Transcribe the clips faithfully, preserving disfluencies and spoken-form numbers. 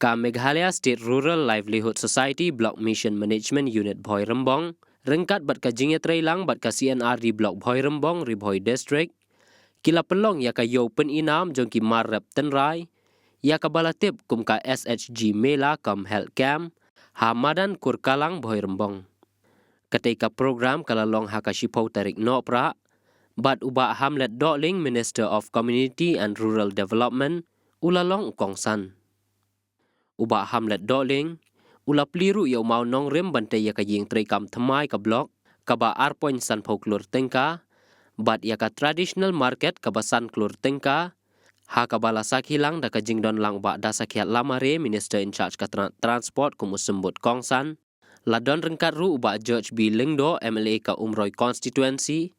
Ka Meghalaya State Rural Livelihood Society Block Mission Management Unit Bhoirymbong ryngkat bad ka jingïatreilang bad ka C&RD Block Bhoirymbong, Ri Bhoi District, ki la pynlong ïa ka ïew pyninam jong ki mar rep tynrai ïa kaba la tip kum ka SHG Mela cum Health Camp ha madan Kurkalang, Bhoirymbong. Katei ka program ka la long ha ka shiphew tarik Nohprah bad u Bah Hamlet Dohling, Minister of Community and Rural Development, u la long u kongsan. U Bah Hamlet Dohling u la plie ruh ïa u mawnongrim ban tei ïa ka ïing treikam thymmai ka block kaba ar point sanphew klur tyngka bad ïa ka traditional market kaba san klur tyngka, ha kaba la sakhi lang da ka jingdon lang u Bah Dasakhiat Lamare, Minister in charge ka tra-, Transport, kum u symbud kongsan. La don ryngkat ruh u Bah George B Lyngdoh, MLA ka Umroi Constituency,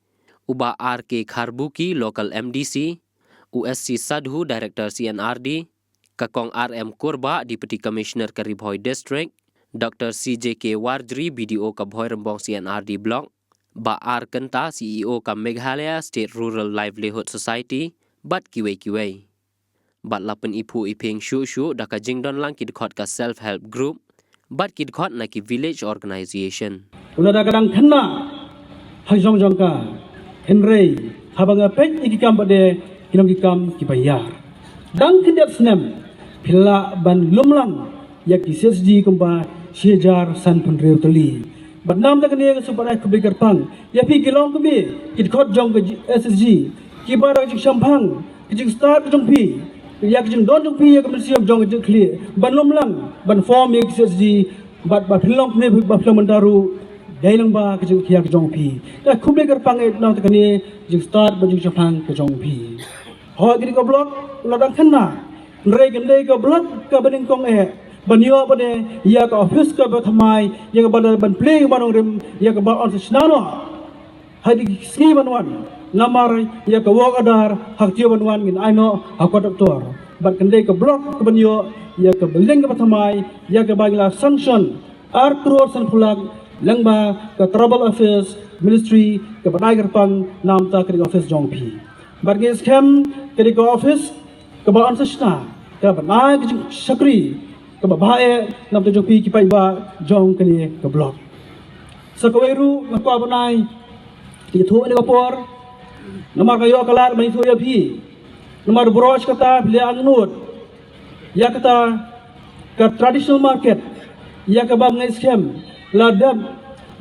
u Bah R K Kharbuki, Local MDC, u S C Sadhu, Director C&RD, ka Kong R M Kurbah, Deputy Commissioner ka Ri Bhoi District, Dr C J K Warjri, BDO ka Bhoirymbong C&RD Block, Bah R Kynta, CEO ka Meghalaya State Rural Livelihood Society bad kiwei kiwei. Bad la pyniphuh iphieng shuh shuh da ka jingdon lang ki dkhot ka self help group bad ki dkhot na ki village organization. U la da ka dang khynnah ha jong jong ka, hynrei haba nga peit ïa ki kam ba dei, ki long ki kam kiba ïar. Dang khyndiat snem phi lah ban lum lang ïa ki CHG kumba shi hajar san phew hynriew tylli. Bad namar kane nga sngewbha ban ai khublei kyrpang ïa phi ki longkmie ki dkhot jong ka SHG kiba da ka jingshemphang, ka jingstad ka jong phi ïa ka jingdon jong phi ïa ka mynsiem jong ka jingkit khlieh ban lum lang ban form ïa ka CHG bad ba phi long kmie ba phi long mynta ruh, dei lang ba ka jingkit khlieh ka jong phi. Nga khublei kyrpang ïa namar kane ka jingstad bad jingshemphang ka jong phi. Hooid, kane ka block la dang khynnah, hynrei kane ka block kaba nyngkong eh ban ïoh ba dei ïa ka office kaba thymmai, ïa kaba dei ban plie ïa ka mawnongrim, ïa kaba yn sa shna noh ha ki sngi ban wan, namar ïa ka work order ha ka taïew ban wan ngin ai noh ha contractor. Bad kane ka block kaban ïoh ïa ka building kaba thymmai, ïa kaba ngi la sanction ar klur sanphew lak lyngba ka Tribal Affairs Ministry kaban ai kyrpang namar kane ka office jong phi. Bad ngi skhem kane ka office kaba yn sa shna kaban ai ka jingshakri kaba bha eh namar jong phi ki paidbah jong kane ka block. Sa kawei ruh nga kwah ban ai ïathuh ïa ka por, namar ka ïoh ka lad ban ïathuh ïa phi. Namar baroh shi katta phi la angnud ïa kata ka traditional market, ïa kaba nga skhem la dep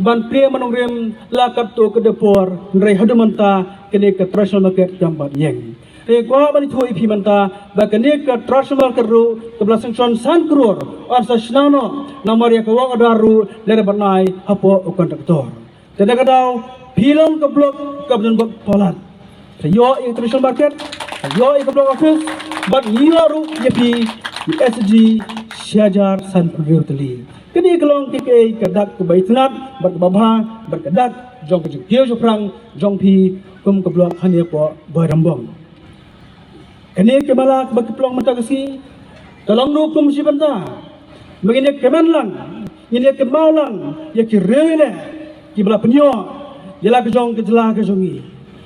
ban plie mawnongrim la katto katne por, hynrei haduh mynta kane ka traditional market kam pat ïeng. Te kwah ban ïathuh ïa phi mynta ba kane ka traditional market ruh kaba la sanction san klur yn sa shna noh, namar ïa ka work order ruh la dep ban ai hapoh u contractor. Te da ka daw phi long ka block kaba don bad palat. Te ïoh ïa ka traditional market, te ïoh ïa ka block office, bad ïoh ruh ïa phi ïa SHG shi hajar san phew hynriew tylli. Kane ka long ka, ka, ka dak kaba itynnad bad kaba bha bad ka dak jong ka jingkiew jingphrang jong phi kum ka block hangne hapoh Bhoirymbong. Kane ka mela kaba ki pynlong mynta ka sngi ka long ruh kum shi bynta ba ngin ïa kmen lang, ngin ïa kynmaw lang ïa ki riew ïa leh kiba la pynïoh ïa la ka jong ka jylla ka jong ngi.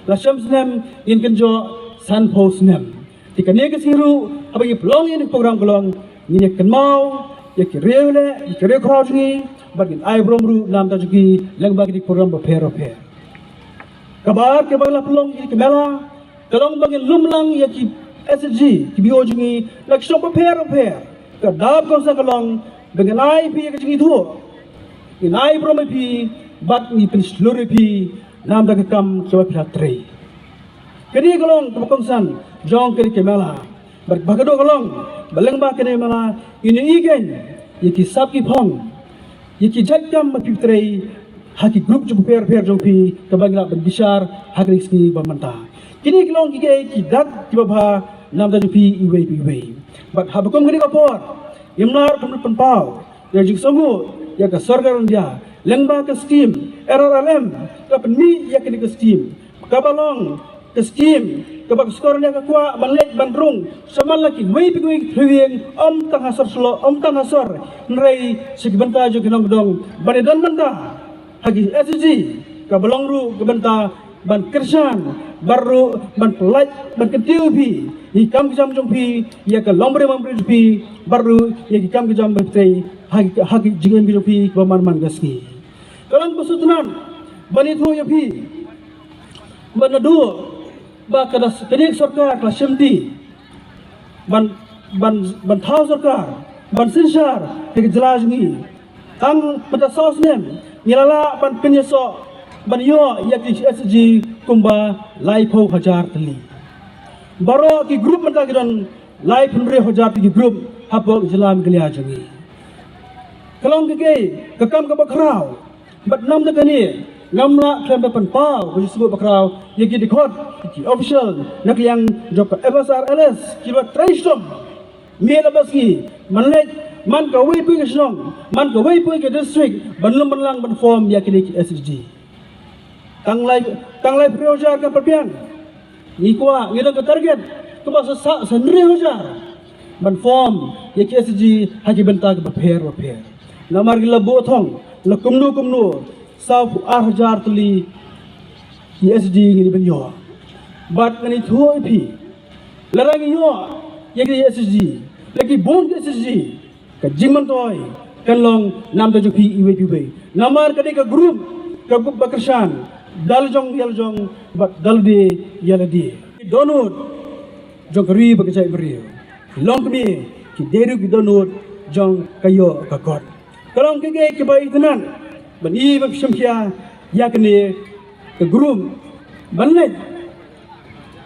La shem snem ngin kynjoh sanphew snem. Te kane ka sngi ruh haba ngi pynlong ïa kane ka program ka long ngin ïa kynmaw ïa ki riew ïa leh, ïa ki riew khraw jong ngi bad ngin ai burom ruh namar jong ki lyngba kine ki program bapher bapher. Kaba ar kaba la pynlong ïa ka mela ka long ba ngin lum lang ïa ki SHG, ki BO jong ngi na ki shnong bapher bapher. Ka daw kongsan ka long ba ngin ai phi ïa ka jingithuh, ngin ai burom ïa phi bad ngin pynshlur ïa phi namar ka kam kaba phi la trei. Kane ka long kaba kongsan jong kane ka mela. Bad ba ka dei ka long ba lyngba kane ka mela ngin ïohi kein ïa ki sap ki phong, ïa ki jait kam ba phi trei ha ki group jong pher pher jong phi kaba ngi lah ban bishar ha kine ki sngi ba mynta. Kine ki long ki, ki, ki dak kiba bha namar jong phi iwei pa iwei. Bad haba kum kane ka por ngim lah ruh ban pynpaw ïa ka jingsngewnguh ïa ka sorkar India lyngba ka skim RRLM, ka pynmih ïa kane ka skim kaba long ka skim kaba ka sorkar India ka kwah ban leit ban rung shaman la kiwei pa kiwei ki thliew ïing, ym tang ha sor Shillong, ym tang ha sor, hynrei sha ki bynta jong ki nongkyndong ban ïadon bynta ha ki SHG, kaba long ruh ka bynta ban kyrshan, bad ruh ban pyllait, ban kyntiew ïa phi ïa ki kam ki jam jong phi, ïa ka longbriew manbriew jong phi, bad ruh ïa ki kam ki jam ba phi trei ha ki, ha ki jingim ki jong phi ba man man ka sngi. Ka long kaba sngewtynnat ban ïathuh ïa phi ba naduh ba ka da, kane ka sorkar ka la shimti ban, ban, ban thaw sorkar, ban synshar ïa ka jylla jong ngi. Tang mynta saw snem ngi la lah ban pynïasoh, ban ïoh ïa ki S G kumba laiphew hajar tylli. Baroh ki group mynta ki don laiphew hynriew hajar tylli ki group hapoh ka jylla Meghalaya jong ngi. Ka long kawei ka kam kaba khraw. Bad namar kane ngam lah khlem ban pynpaw ka jingsngewnguh bakhraw ïa ki dkhot, ïa ki official na ka liang jong ka F S R L S kiba trei shitom miet bad sngi, man leit, man kawei pa kawei ka shnong, man kawei pa kawei ka district, ban lum ban lang ban form ïa kine ki S G. Tang lai, tang laiphew hajar ka pyrbiang. Ngi kwah, ngi don ka target kaba sa, sa, sa hynriew hajar ban form ïa ki S G ha ki bynta kiba pher ba pher. Namar ngi la buh thong, la kumno kumno, sawphew ar hajar tylli ki S G ngin ïa ban ïoh. Bad ngan ïathuh ïa phi, lada ngi ïoh ïa ki S G, la ki bun ki S G, ka jingmyntoi kan long na bynta jong phi iwei pa iwei. Namar ka dei ka group, ka group ba kyrshan da la jong ïa la jong, bad da lade ïa lade. Ki dohnud jong ka ri bad ka jaitbynriew, ki longkmie, ki dei ruh ki dohnud jong ka ïoh ka kot. Ka long kawei kaba itynnat ban ïohi ban shim khia ïa kane ka group, ban leit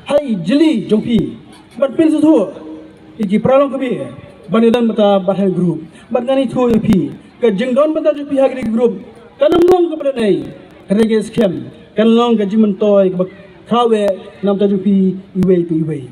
ha i jylliew jong phi, ban pynsngewthuh ïa ki para longkmie ban ïadon bynta bad ha kane ka group. Bad ngan ïathuh ïa phi, ka jingdon bynta jong phi ha kane ka group kan ym long kaba dei, ka dei ka skhem, kan long ka jingmyntoi kaba khraw eh na bynta jong phi iwei pa iwei.